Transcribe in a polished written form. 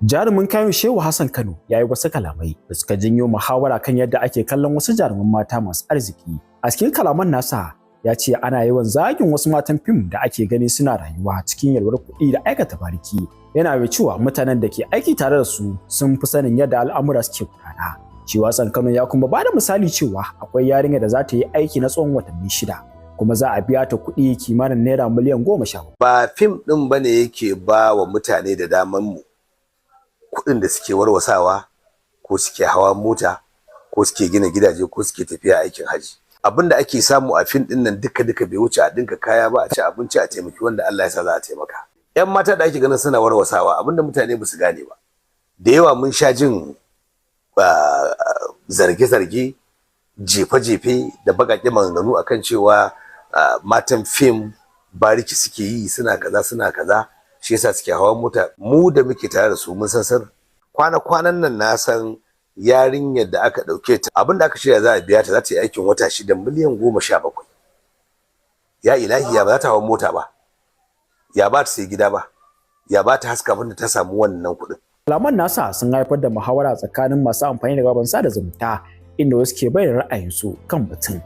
Jarumin kayan Shehu Hassan Kano ya yi wasu kalamai da suka janyo muhawara kan yadda ake kallon wasu jaruman mata masu arziki. A cikin kalaman nasa, ya ce ana yawan zagin wasu matan fim da ake gani suna rayuwa cikin yalwar kuɗi da aikata bariki. Yana mai cewa mutanen da ke aiki tare da su sun fi sanin yadda al'amura suke gudana. Cewa Hassan Kano ya kuma ba da misali cewa akwai yarinya da za ta yi aiki na tsawon watanni 6, kuma za a biya ta kuɗi kimanin naira miliyan 10. Ba fim ɗin ba ne yake ba wa mutane da daman mu kuɗin da suke warwasawa, ko suke hawa mota, ko suke gina gidaje, ko suke tafiya aikin haji. Abin da ake samu a fim ɗin nan duka duka bai wuce a ɗinka kaya ba, a ci abinci, a taimaki wanda Allah ya sa za a taimaka. Yan mata da ake ganin suna warwasawa, abin da mutane ba su gane ba, da yawa mun sha jin zarge-zarge, jefe-jefe da baƙaƙe maganganu akan cewa matan fim bariki suke yi, suna kaza, suna kaza, shi yasa suke hawa mota. Mu da muke tare da su mun san sir. Kwana-kwanan nan na san yarinyar da aka ɗauke ta, abin da aka shirya za a biya ta, za ta yi aikin wata 6, miliyan 17. Ya ilahi, ya ba za ta hawa mota ba, ya ba ta sai gida ba, ya ba ta haska abin da ta samu wannan kuɗin? Kalaman nasa sun haifar da muhawara tsakanin masu amfani da kafafen sada zumunta, inda wasu ke bayyana ra'ayinsu kan batun.